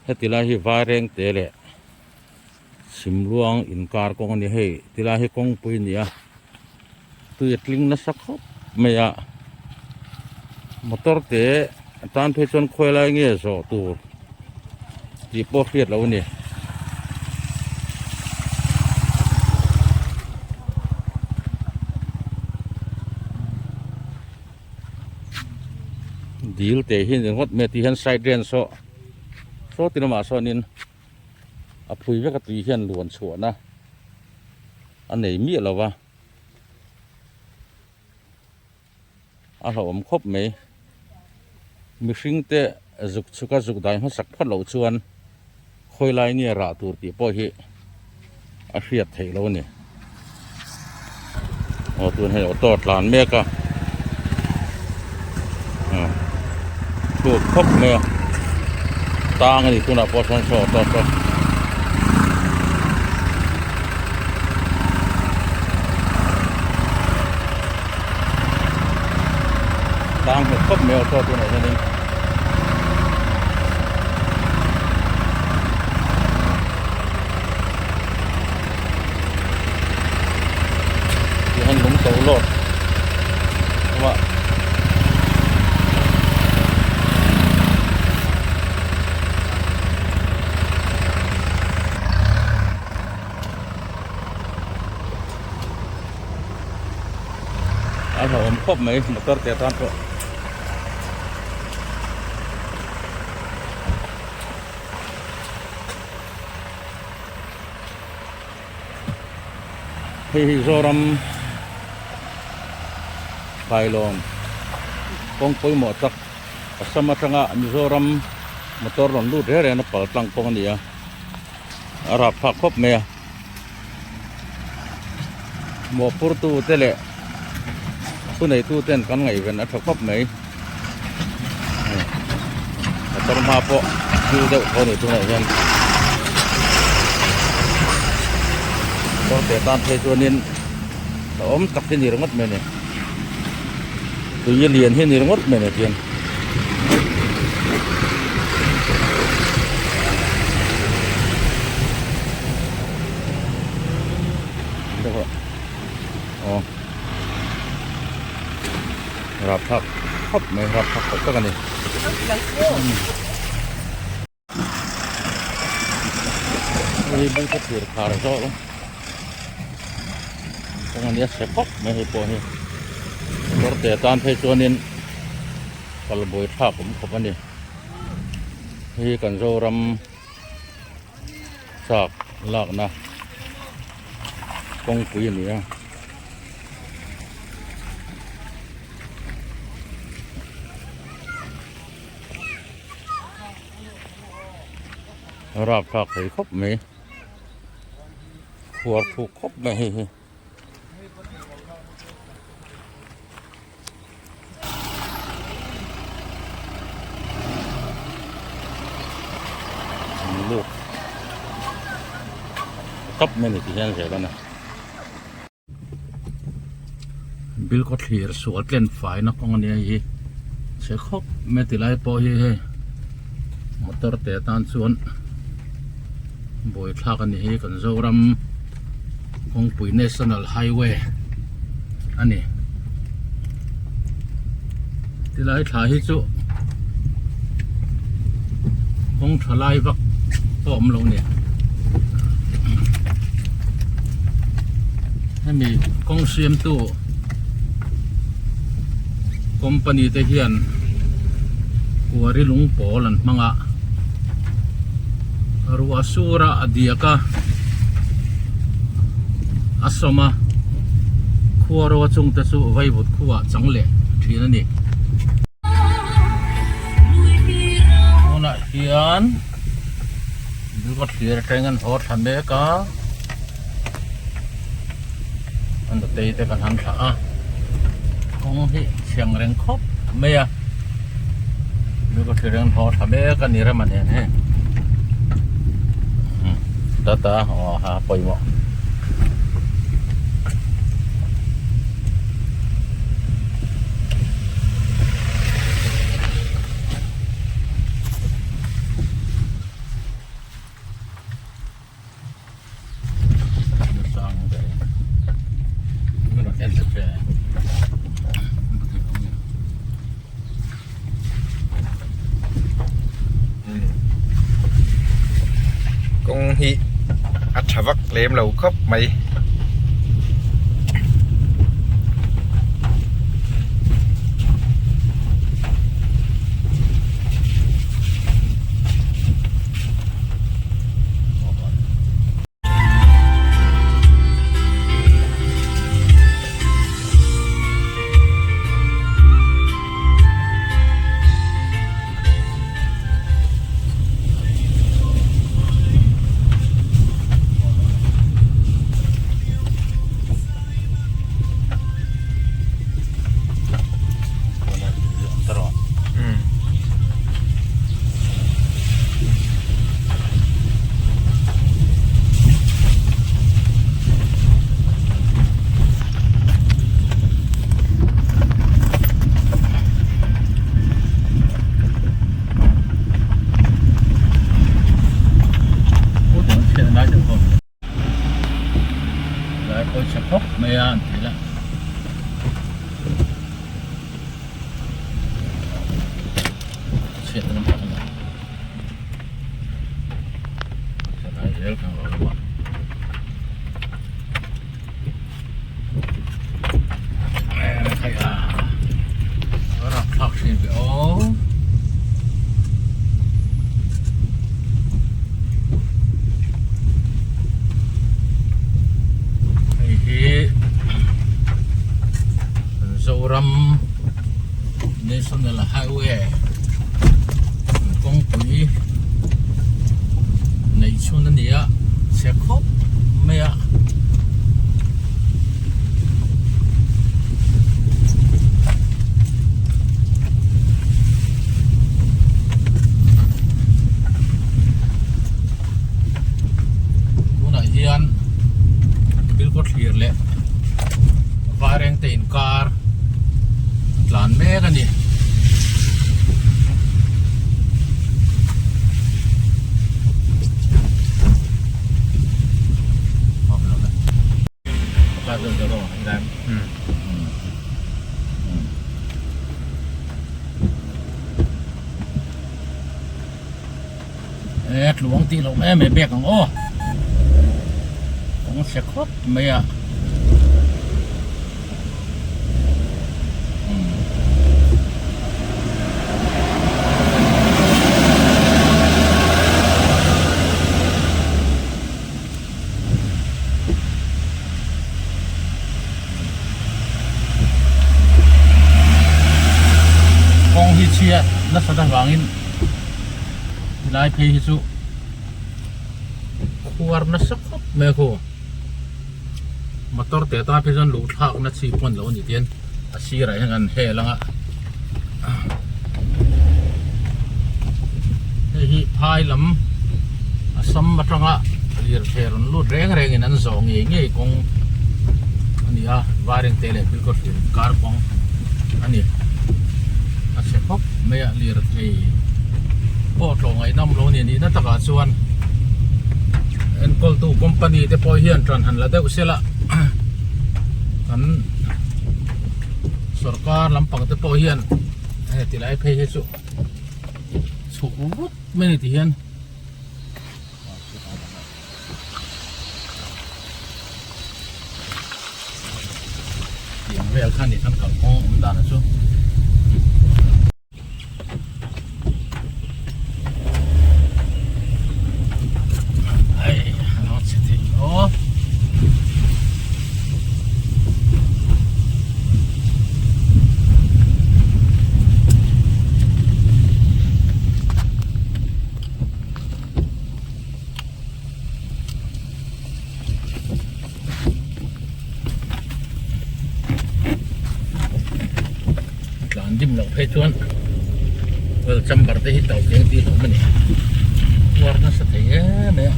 Heti lai hi Vairengte leh Simluang inkar kawng a ni hei ti lai hi kawngpui a ni a tui a tling nasa khawp mai a motor te a tan phei chuan khawi lai nge zawh tur tih pawh hriat loh a ni. Dil te hi ni ringawt mai a ti hian side ren saw saw ti lamah sawnin a phui vek a tui hian luan chhuahna a nei miah lo va a hlauhawm khawp mai mihring te zuk chhuk a zuk dai hmasak phawt loh chuan khawi lai nge rah tur tih pawh hi a hriat theih lo a ni aw tun hei auto a tlan mek a thuk khawp mai a tang a ni tunah pawh sawn saw auto saw tang nghet khawp mai auto tunah hianin. Tihian lung to lawt awm a a hlauhawm khawp mai motor te tan pawh. Hei hi Zoram Kailawn kawng pawimawh tak Assam atanga Mizoram motor rawn lut reng reng a pal tlang kawng a ni a a rap phak khawp mai a mawhphurtu te leh thuneitu ten kan ngaihven a tha khawp mai. Motor hma pawh thil deuh tho ni tunah hian motor te tan phei chuanin a awm tak hi ni ringawt mai a ni tui lian hi ni ringawt mai a ni tihian. Aw. Rapthlak khawp mai rapthlak tak tak a ni. Hei bul ka thlir khar zawk a kawng a nia chhe khawp mai hei pawh hi motor te tan phei chuanin kal buai thlak awm khawp a ni hei kan Zoram chak lakna kawngpui a ni a. Rap thlak thei khawp mai khuar thuk khawp mai hei hi. Lut tawp mai a ni ti hian zel a ni. Bil khaw thlir sual tlen fai na kawng a nia hei hi chhe khawp mai ti lai pawh hi hei motor te tan chuan buaithlak a ni hi kan Zoram kawngpui national highway a ni tilai thla hi chu kawng tha lai vak pawh a awm lo a ni hemi kawng siamtu company te hian kuari lung pawl an hmang a ruah sur a a diak a a sawm a khuaro chungte chu vaivut khuah chang leh thin a ni. Tunah hian Bilkawt thlir atangin an haw thla mek a an nutei te kan han thlah a kawng hi chhiang reng khawp mai a Bilkawt thlir an haw thla mek a ni rema nen hei tata aw ha pawimawh. Kawng hi a tha vak lem lo khawp mai. Hei hi Zoram National Highway kawngpui neih chhun a ni a chhe khawp mai a. Tunah hian Bilkhawthlir leh Vairengte inkar a tlan mek a ni. E tluang tih loh em em bek ang aw kawng chhe khawp mai a. Kawng hi chhia nasat avangin tilai phei hi chu khuar nasa khawp mai a khaw motor te tan phei chuan luh thlak na chi pawh a ni lo a ni tihian a sirah hian kan hel ang a hei hi phai lam Assam atanga lirthei rawn lut reng reng in an zawh ngei ngei kawng a ni a Vairengte leh Bilkhawthlir inkar kawng a ni a chhe khawp mai a lirthei pawh tlawh ngaihnawm lo a ni nihna takah chuan enkawltu company te pawh hian tan han la deuh sela kan sorkar lampang te pawh hian hei ti lai phei hi chu chhuk vut mai a ni ti hian. Tiang vel kha ni khan kalkawng awm dan chu. Tlan dim loh phei chuan oil chamber te hi to keng tih hlawm a ni uar nasa thei em mai a.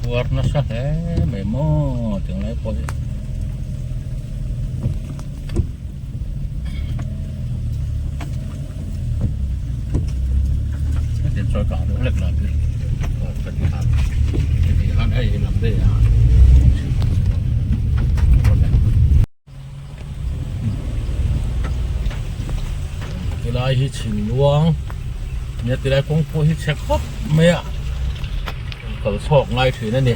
Khuar nasa hle mai maw tiang lai pawh hi. hi chhimluang nia tilai kawng pawh hi chhe khawp mai a kal chhuak ngai thin a ni.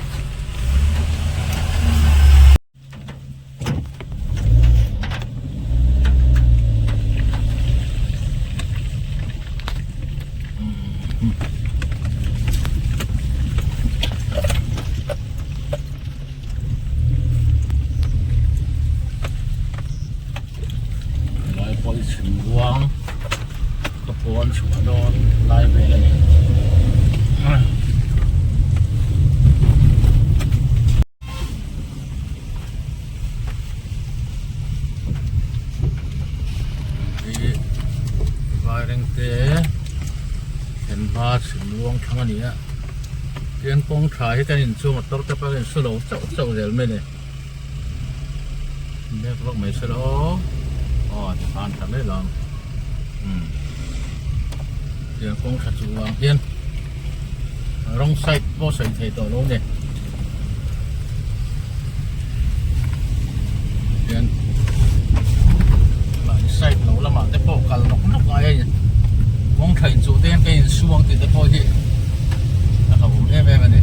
Lai pawh hi chhim ruang ka pawn chhuah dawn lai vel a ni. Hi Vairengte thlenhma chhim ruang thlang a ni a tian kawng tha hi kan inchung motor te pawh a insu lo chauh chauh zel mai a ni nek vak mai se la aw aw tikhan tha mai lo ang umm tiang kawng tha chu vang hian wrong side pawh sawi thei tawh lo a ni tian mahni side lo lamah te pawh kal nawk nawk ngai a ni kawng tha inchuh te hian ka insuang tih te pawh hi a hlauhawm em em a ni.